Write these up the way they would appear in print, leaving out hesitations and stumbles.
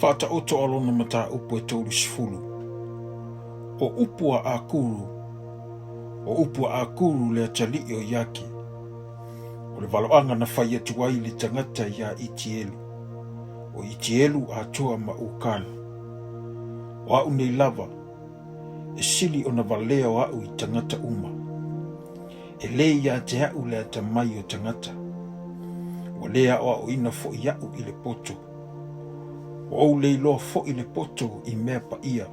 Faataoto a lona mataupu e 30. O upu a Akuru, o upu a Akuru le atalii o Iake, o le valoaga na fai atu ai le tagata iā Itielu, o Itielu atoa ma Ukala. O a'u nei lava, e sili ona valea o a'u i tagata uma. E lē iā te a'u le atamai o tagata. Ua lē aʻoaʻoina foʻi a'u i le poto. Ua ou le iloa foʻi le poto i mea paia.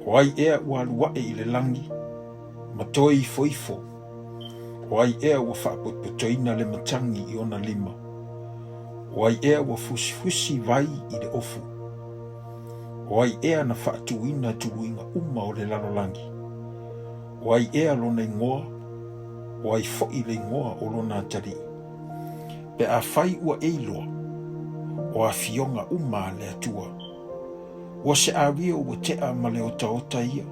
O ai ea ua alu aʻe i le lagi, ma toe ifoifo? O ai ea ua faapotopotoina le matagi i ona lima? O ai ea ua fusifusi vai i le ofu? O ai ea na faatuina tuluiga uma o le lalolagi? O ai ea lona igoa? O ai foʻi le igoa o lona atalii? Pe afai ua e iloa, o afioga uma a le Atua, ua se awio ua tea ma le otaota ia?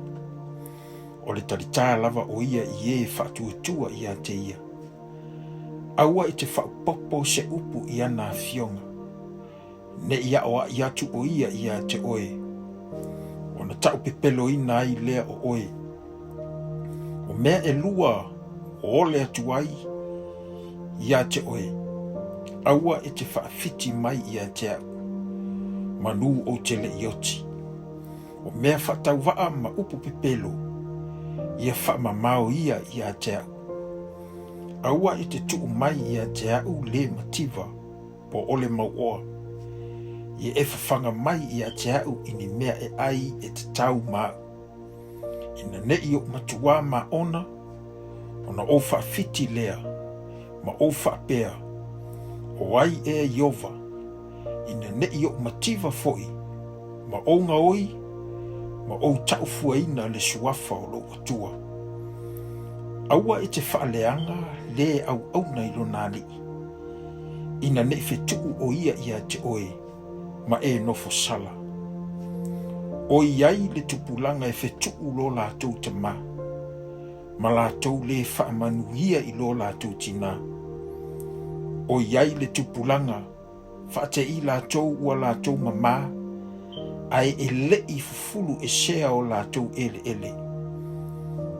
O le talitā lava o ia i e faatuatua iā te ia. Aua e te faaopoopo se upu i ana afioga. Ne i aʻoaʻi atu ʻo ia iā te ʻoe, ona taʻupepeloina ai lea o ʻoe. O mea ʻelua o ole atu ai iā te ʻoe, aua e te faawhiti mai iā te aʻu, manū ou te leʻi oti. O mea faatauvaʻa ma upu pepelo, ia faamamao ia iā te aʻu. Aua e te tuʻu mai iā te aʻu le mativa, po ʻole mau oa. Ia e fafaga mai iā te aʻu i ni mea e ʻai e tatau ma aʻu. Ina neʻi oʻu matuā ma ona, ona ou faawhiti lea, ma ou faapea, O ai ea Iova, ina neʻi oʻu mativa foʻi, ma ou gaoi, ma ou taʻufuaina le suafa o loʻu Atua. Aua e te faaleaga le auauna i lona alii. Ina neʻi fetuʻu ʻo ia iā te ʻoe, ma e nofo sala. ʻOiai le tupulaga e fetuʻu lo lātou tamā, ma lātou lē faamanuia i lo lātou tinā. ʻOiai le tupulaga Faateʻi lātou ua lātou mamā, ae e leʻi fufulu esea o lātou ʻeleʻele.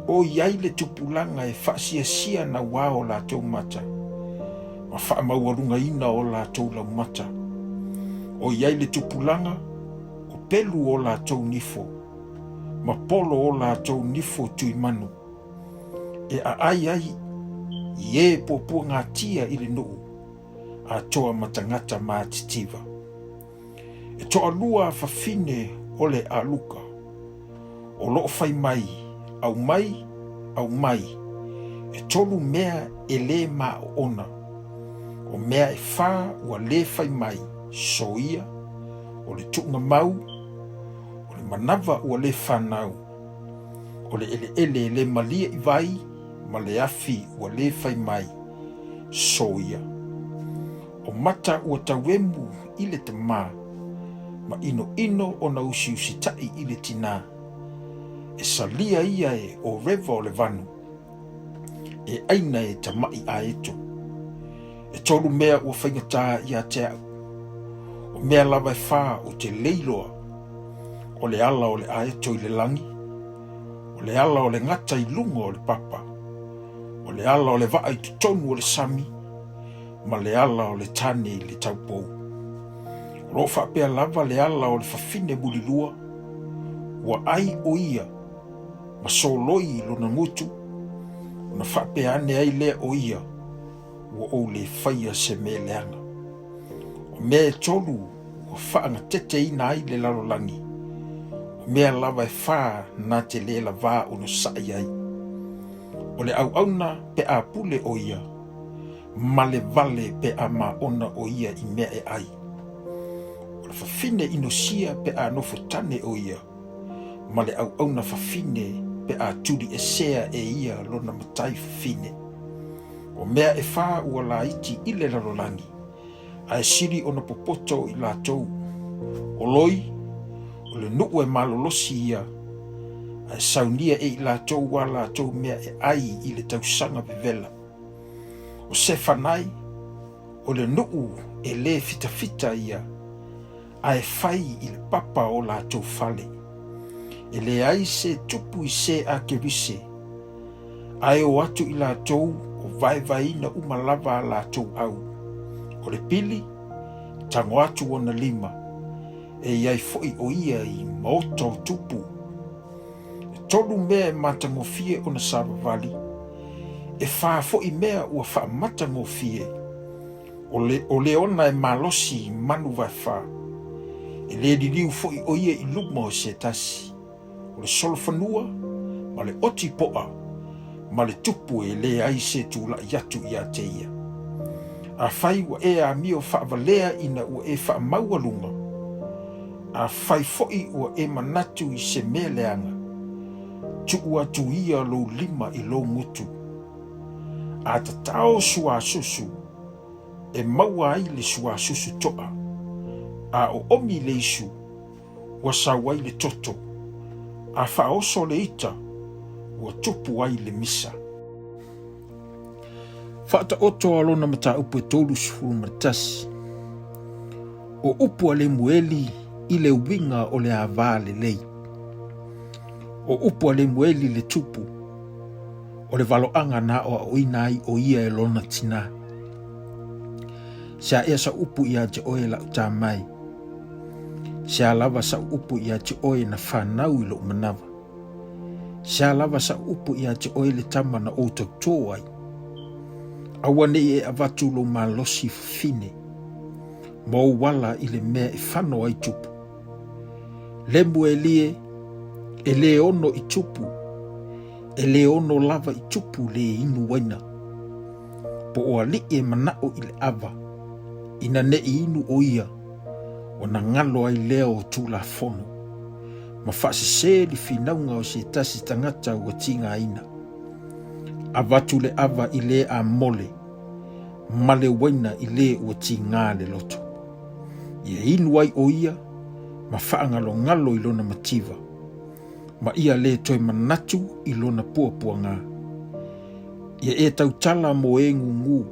ʻOiai le tupulaga e faasiasia nauā o lātou mata, ma faamaualugaina o lātou laumata. ʻOiai le tupulaga, o pelu o lātou nifo, ma polo o lātou nifo tuimanu, e ʻaʻai ai i e puapuagatia i le nuʻu, atoa ma tagata matitiva. E toalua fafine o le aluka, o loo fai mai, aumai, aumai, e tolu mea e lē maoona, o mea e fā ua lē fai mai, soia, o le tuʻuga mau, o le manava ua lē fanau, o le ʻeleʻele e lē malie i vai, ma le afi ua lē fai mai, soia. O mata ua tauemu i le tamā, ma ʻinoʻino ona usiusitaʻi i le tinā. E salia ia e o rewa o le vanu, e ʻaina e tamaʻi ʻaeto. E tolu mea ua faigata iā te aʻu. O mea lava e fā o te leiloa, o le ala o le ʻaeto i le lagi, o le ala o le gata i luga o le papa, o le ala o le vaʻa i totonu o le sami, ma le ala o le tane i le taupou. O loo faapea lava le ala o le fafine mulilua, ua ʻai ʻo ia ma soloi i lona gutu, ona faapea ane ai lea ʻo ia, ua ou lē faia se mea leaga. O mea e tolu ua faagateteina ai le lalolagi, o mea lava e fā na te lē lavā onosaʻi ai. O le ʻauʻauna pe a pule ʻo ia, ma le wale pe a māʻona ʻo ia i mea e ʻai. O le fafine inosia pe a nofo tane ʻo ia, ma le ʻauʻauna fafine pe a tuli esea e ia lona matai fafine. O mea e fā ua lāiti i le lalolagi, a e sili ona popoto i lātou. O loi, o le nuʻu e malolosi ia, a e saunia e i lātou a lātou mea e ʻai i le tausaga vevela. O Sefanai, o le nuʻu e lē fitafita ia, ae fai i le papa o latou fale. E leai se tupu i se akerise, ae o atu i latou o vaevaeina uma lava a latou au. O le pili, tago atu ona lima, e i ai foi o ia i maota o tupu. E tolu mea e matagofie ona savavali, e fa foi mea ua faamatagofie, o le, o le ona e malosi i manu vaefa, e le liliu foi o ia i luma o se tasi, o le solofanua ma le oti po'a ma le tupu e leai se tulai atu ia te ia. Afai ua e amio faavalea ina ua e faamaualuga, afai foi ua e manatu i se mea leaga, tuu atu ia lou lima i lou gutu. A tatao suasusu, e maua ai le suasusu to'a, a oomi le isu, ua sau ai le toto, a faaoso le ita, ua tupu ai le misa. Faataoto a lona mataupu e 31. O upu a Lemueli i le uiga o le ava lelei. O upu a Lemueli le tupu, o le valoaga na aoaoina ai o ia e lona tinā. Se a ea sa upu ia te oe la'u tamai, Se a lava sa'u upu ia te oe na fanau i lo'u manava? Se a lava sa'u upu ia te oe le tama na ou tautō ai? Aua ne i e avatu lou malosi i fafine, ma ou ala i le mea e fano ai tupu. Lemuelie, e lē ono i tupu, e lē ono lava i tupu le inu waina. Po o aliʻi e manaʻo i le ʻawa, ina neʻi inu ʻo ia, ona galo ai lea o Tulafono, ma faasesē le finauga o se tasi tagata ua tigaina. Avatu le ʻawa i lē amole, ma le uaina i lē ua tigā le loto. Ia inu ai ʻo ia ma faagalogalo i lona mativa, ma ia lē toe manatu i lona puapuagā. Ia e tautala mo e gugū,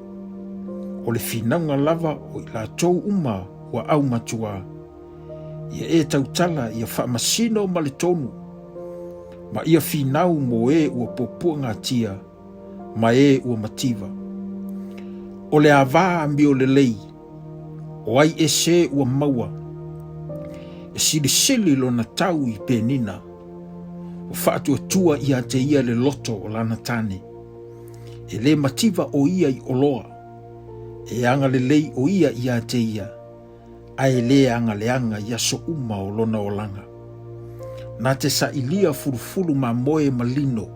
o le finauga lava o i latou uma ua aumatuā. Ia e tautala ia faamasino ma le tonu, ma ia finau mo e ua puapuagatia ma e ua mativa. O le ava amio lelei, o ai ese ua maua, e silisili lona tau i Penina, ua faatuatua ia te ia le loto o lana tane. E le mativa o ia i oloa, e agalelei o ia ia te ia, ae le agaleaga i aso uma o lona olaga. Na te sailia fulufulu mamoe ma lino,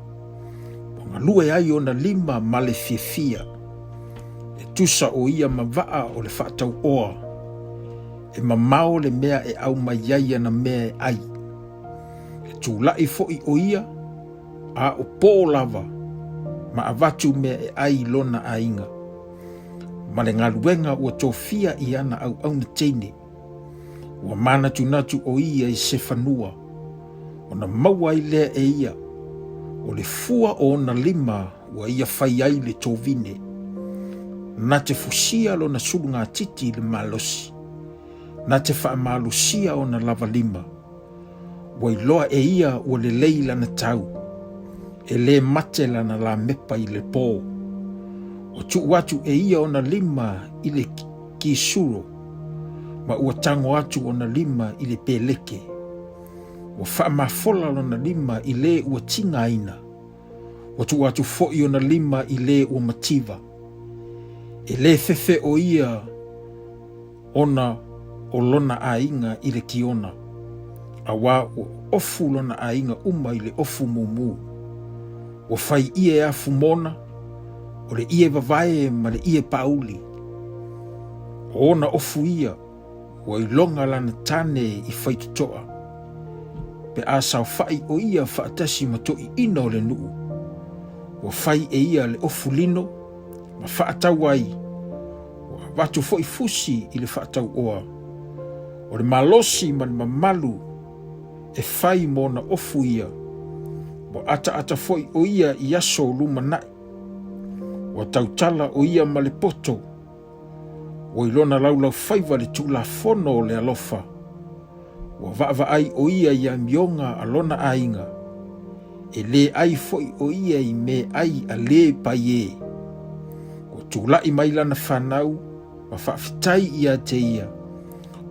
ua galue ai ona lima ma le fiafia. E tusa o ia ma vaa o le faatauoa, e mamao le mea e aumai ai ana mea e ai. E tulai foi o ia, a o pō lava, ma avatu mea e ai i lona aiga. Ma le galuega ua tofia i ana auauna teine, ua manatunatu o ia i se fanua, ona maua ai lea e ia, o le fua o ona lima ua ia fai ai le tovine. Na te fusia lona sulugatiti i le malosi, na te faamalosia ona lava lima. Ua iloa e ia ua lelei lana tau, e lē mate lana lamepa i le pō. Ua tuu atu e ia ona lima i le kisuro, ma ua tago atu ona lima i le peleke. Ua faamafola lona lima i lē ua tigaina, ua tuu atu foi ona lima i lē ua mativa. E lē fefe o ia ona o lona aiga i le kiona, auā ua ofu lona aiga uma i le ofu mumu. Ua fai ʻie afu mona, o le ʻie wavae ma le ʻie pāuli. O ona ofu ia, ua iloga lana tane i faitotoa. Pe a saofaʻi o ia faatasi ma toʻiʻina o le nuʻu, ua fai e ia le ofu lino ma faatau ai, ua avatu foi fusi i le faatauoa. O le malosi ma le mamalu e fai mo ona ofu ia, ua ataata foi o ia i aso lumanaʻi. Ua tautala o ia ma le poto, ua i lona laulaufaiva le tulafono o le alofa. Ua vaavaai ʻo ia i amioga a lona aiga, e lē ʻai foʻi ʻo ia i meaʻai a lē paiē. Ua tulaʻi mai lana fanau ma faafetai iā te ia,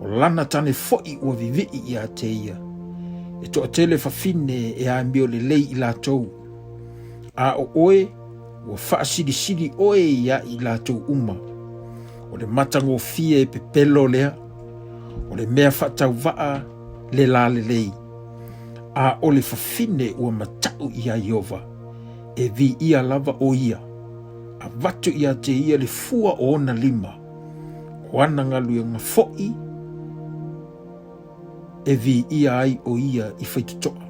ʻo lana tane foʻi ua viviʻi iā te ia. E toatele fafine e amio lelei i latou. A ʻo ʻoe, ua faasilisili ʻoe iā i latou uma. ʻO le matagofie e pepelo lea, ʻo le mea faatauvaʻa le lalelei, a ʻo le fafine ua mataʻu iā Iova, e viia lava ʻo ia, avatu iā te ia le fua o ona lima, ʻo ana galuega foʻi e viia ai ʻo ia i faitotoa.